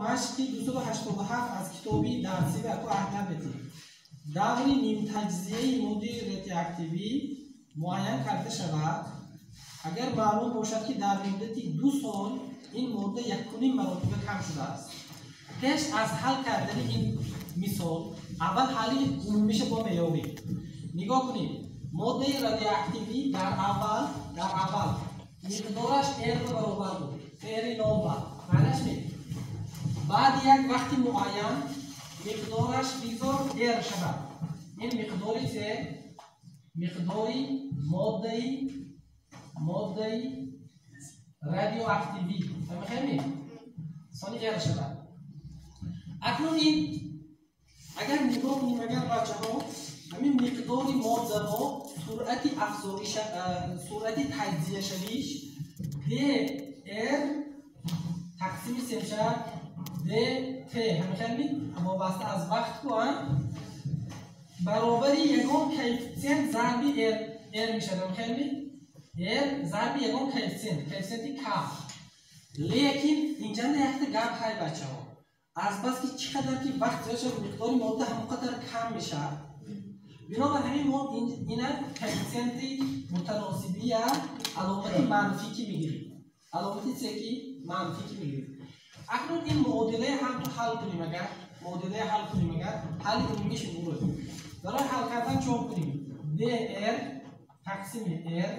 Машқи 287 аз китоби дарсӣ ва ку аҳамият медиҳем. Даври нимтаҷзияи моддаи радиоактивӣ муайян карда шавад, агар маълум бошад, ки дар муддати 2 сол ин модда 1,5 маротиба кам шудааст. Пеш аз ҳал кардани ин мисол, аввал ҳалли умумиша бо меёбем. Нигоҳ кунед, моддаи радиоактивӣ дар аввал миқдораш R баробар буд, R 0 ба маънаш не. Баъди як вақти муайян миқдораш бигзор R шавад. Ин миқдори се, миқдори моддаи радиоактивӣ. Фаҳмидем? Сони R шавад. Акнун ин агар нигоҳ кунем, агар бачаҳо, ҳамин миқдори моддаро суръати афзоиш, суръати таҷзияшавиш dr тақсими се мешавад dt, ҳамин вобаста аз вақт ку баробари ягон коэффициент зарби r мешавад, ҳамин r зарби ягон коэффициент, коэффициенти к. Лекин инҷа якта гап ҳай бачаҳо, азбаски чӣ қадар ки вақт зиёд шавад, миқдори модда ҳамон қадар кам мешавад. Бинобар ҳамин мо ина коэффициенти мутаносибия аломати манфӣ ки мегирем, аломати се ки манфӣ ки мегирем. Акнун ин муодилаи ҳам ту ҳал кунем, агар муодилаи ҳал кунем, агар ҳалли умумиш бурд. Барои ҳал кардан чӣ кунем? dr тақсими r,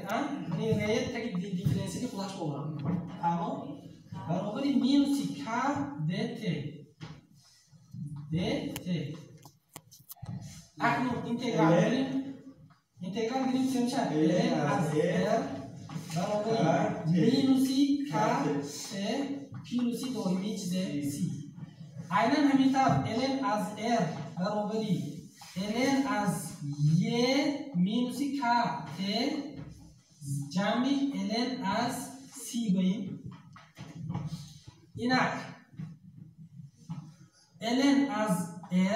ин r таги дифференсияли худаш боварам. Тамом? Баробари минуси k dt. dt. Акнун интеграл гирем. Интеграл гирем чӣ мешавад? ln аз r баробари минуси k t плюси доимии чизе c. Айнан ҳамин тавр ln аз r баробари ln аз e минуси k t ҷамъи ln аз c гӯем. Инак ln аз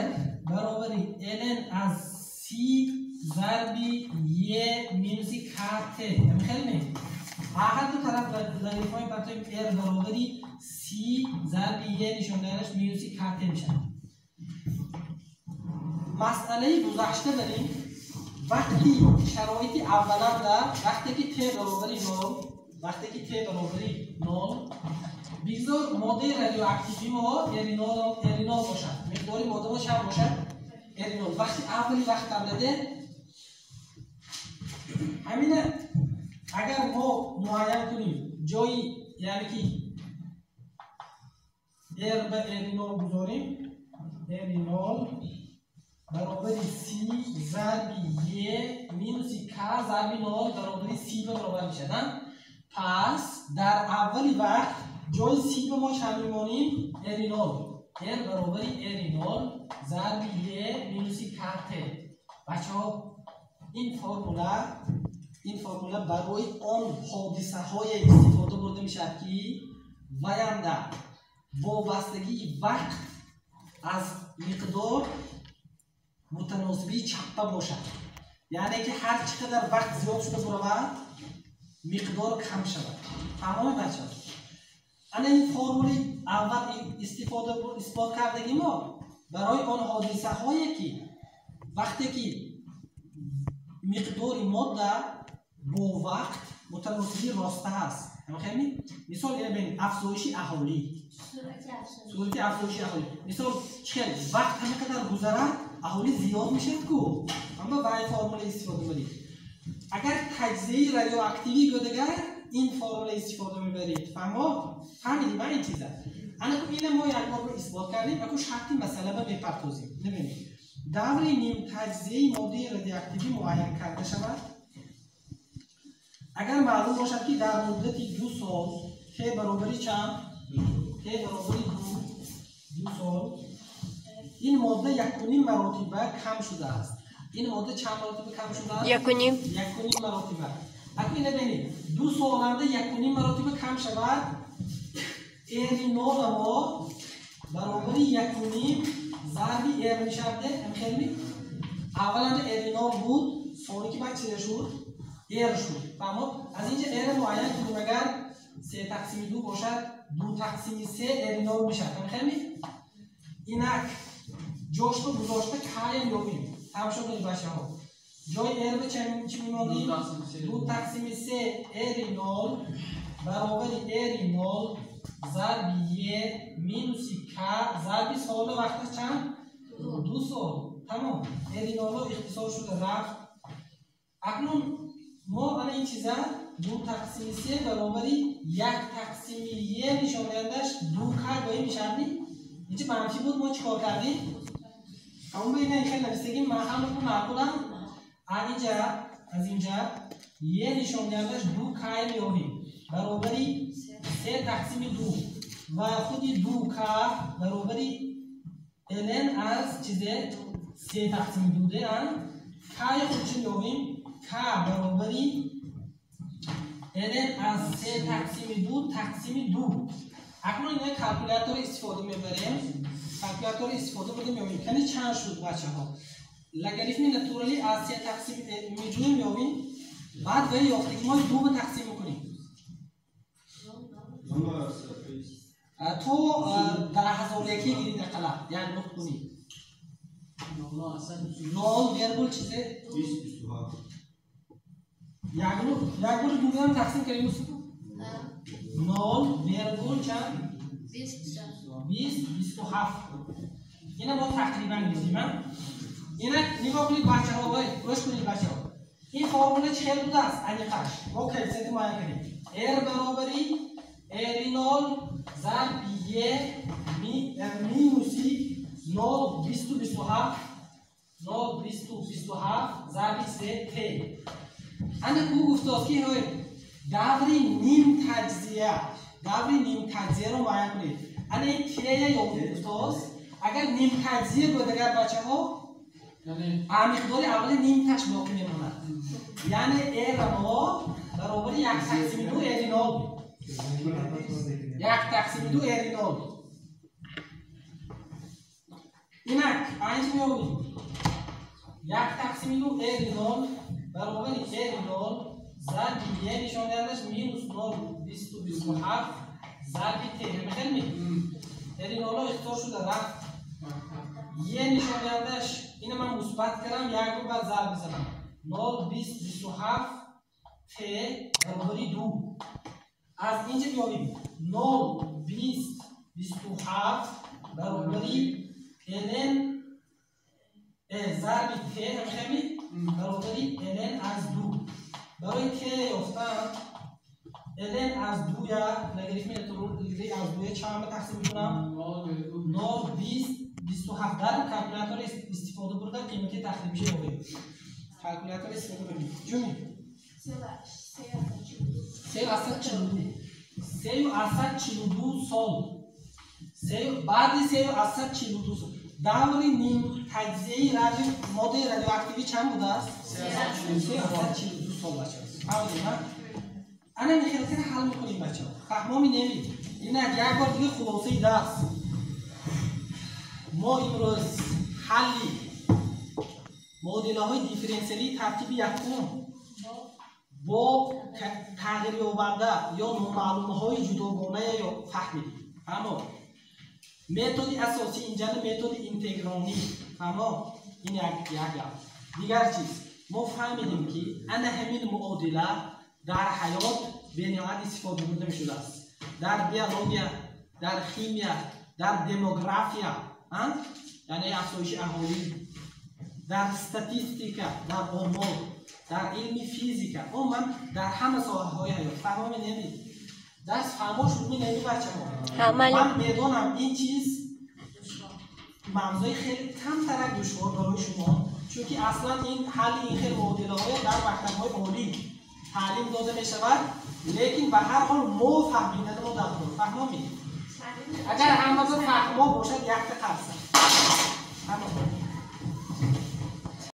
r баробари ln аз c зарби e минуси k t. Ҳамин хел ме? Ҳар ду тараф логарифмҳои партои r баробари c зарби e нишондиҳандааш минуси k t мешавад. Масъалаи гузашта дорем, вақти шароити авваланда, вақте ки t баробари 0, вақте ки t баробари 0, бигзор моддаи радиоактивӣ мо R0 R0 бошад. Миқдори модда мо чанд бошад? R0. Вақти аввали вақтам даде, ҳамина агар мо муайян кунем ҷои, яъне ки R ба R0 гузорем, R0 баробари C зарби E минуси K зарби 0 баробари C ба баробар мешавад. Пас дар аввали вақт ҷои C ба мо чанд мемонем? R0. R баробари R0 зарби E минуси KT. Бачаҳо, ин формула барои он ҳодисаҳое истифода бурда мешавад, ки ваянда вобастагии вақт аз миқдор мутаносибии чаппа бошад. Яъне ки ҳар чӣ қадар вақт зиёд шуда буравад, миқдор кам шавад. Фаҳмоед бачаҳо? Ана ин формули аввал истифода исбот кардаги мо барои он ҳодисаҳое ки вақте ки миқдори модда бо вақт мутаносибии роста аст. Ҳамин мисол ина бинед, афзоиши аҳолӣ, суръати афзоиши аҳолӣ. Мисол чӣ хел вақт ҳамин қадар гузарад, аҳолӣ зиёд мешавад ку. Аммо ба ин формула истифода мебаред. Агар таҷзияи радиоактивӣ гӯдагар, ин формула истифода мебаред. Фаҳмо? Фаҳмидем ма ин чиза? Ана ку ина мо як бор исбот кардем, аку шарти масъала ба мепартозем. Набинед. Даври нимтаҷзияи моддаи радиоактивӣ муайян карда шавад. Агар маълум бошад, ки дар муддати 2 сол t баробари чанд? T баробари 2 сол ин модда 1,5 маротиба кам шудааст. Ин модда чанд маротиба кам шудааст? 1,5. 1,5 маротиба. Аку ина бинед, 2 соланда 1,5 маротиба кам шавад, R0 мо баробари 1,5 зарби R мешавад. Ҳамин авваланда R0 буд, сони ки баъд чизе шуд? R шуд. Фаҳмод? Аз инҷа R муайян кунем, агар 3 тақсими 2 бошад, 2 тақсими 3 R 0 мешавад. Ҳамхелми? Инак ҷошро гузошта К-я меёбем. Тамошо кунед бачаҳо. Ҷои R ба чӣ мемонем? 2 тақсими 3 R 0 баробари R 0 зарби Е минуси К зарби соли вақташ чанд? 2 сол. Тамом. R 0 ихтисор шуда рафт. Акнун мо ана ин чиза 2 тақсими 3 баробари 1 тақсими Е нишондиҳандаш 2К гоҳӣ мешавад. Инҷа манфӣ буд, мо чӣ кор кардем? Ҳамон ина хеле нависагим, ман ҳамаку маъқулам. Инҷа аз инҷа Е нишондиҳандаш 2К меёбем баробари 3 тақсими 2 ва худи 2К баробари ln аз чизе 3 тақсими 2 де, К-и худ чӣ меёбем? К баробари ln аз 3 тақсими 2 тақсими 2. Акнун ина калкулятор истифода мебарем. Калкулятор истифода бурда меёбем. Кани чанд шуд бачаҳо? Логарифми натуралӣ аз 3 тақсим меҷӯем меёбем. Баъд вай ёфтагӣ мо 2 ба тақсим мекунем. То 10001 гирид ақалла, як нуқт кунӣ. 0 вергул чизе? 27. Як бор дуам тақсим кардем Юсуф? 0 вергул чанд? 20 27. Ина мо тақрибан гирифтем. Ина нигоҳ кунед бачаҳо, вай гӯш кунед бачаҳо. Ин формула чӣ хел будааст? Аниқаш. Мо коэффициенти муайян кардем. R баробари R 0 зарби Е минуси 0,2027 0,2027 зарби 3 Т. Ана ку гуфтааст ки ҳой даври нимтаҷзия, даври нимтаҷзияро муайян кунед. Ана ин Т-я ёфт гуфтааст. Агар нимтаҷзия буд, агар бачаҳо миқдори аввали нимташ боқӣ мемонад. Яъне R мо баробари 1 тақсими 2 R 0 буд. 1 тақсими 2 R 0 буд. Инак анҷа меёбем. 1 тақсими 2 R 0 баробари R 0 зарби Е нишондиҳандаш минус 0,2027 зарби Т. Ҳамихел ми? R 0 ихтисор шуда рафт. Е нишондиҳандаш ина ман мусбат кардам, як бор баъд зарб бизанам. 0,2027 Т баробари 2. Аз инҷа меёбем 0,2027 баробари ln зарби Т ҳамихел баробари ln аз 2. Барои Т ёфтан ln аз 2-я логарифми натуралӣ аз 2-я чанд тақсим мекунам? 0,2027. Дар калкулятор истифода бурда қимати тақрибиша ёбем. Калкулятор истифода бурем. Ҷуми? 3,42. 3,42 сол. Баъди 3,42 сол. Даври нимтаҷзияи моддаи радиоактивӣ чанд будааст? 3,42 сол бачаҳо. Фаҳмидем, ҳа? Ана ин хелкара ҳал мекунем бачаҳо. Фаҳмоми неми? Инак як бор дига хулосаи дарс. Мо имрӯз ҳалли муодилаҳои дифференсиалии тартиби якум бо тағйирёбанда ё номаълумаҳои ҷудогонае фаҳмидем. Фаҳмо? Методи асосӣ инҷа методи интегронӣ. Фаҳмо? Ин як гап. Дигар чиз, мо фаҳмидем ки ана ҳамин муодила дар ҳаёт бениҳоят истифода бурда мешудааст. Дар биология, дар химия, дар демография, яъне афзоиши аҳолӣ, дар статистика, дар омор, дар илми физика, умуман дар ҳама соҳаҳои ҳаёт. Фаҳмоми неми? Дарс фаҳмо шуд ми неми бачаҳо? Ман медонам ин чиз мавзӯи хеле камтарак душвор барои шумо, чунки аслан ин ҳалли ин хел муодилаҳое дар мактабҳои олӣ таълим дода мешавад, лекин ба ҳар ҳол мо фаҳмидани мо дар кор. Фаҳмомед? Агар ҳама ба фаҳмо бошад, якта қарса. Тамом.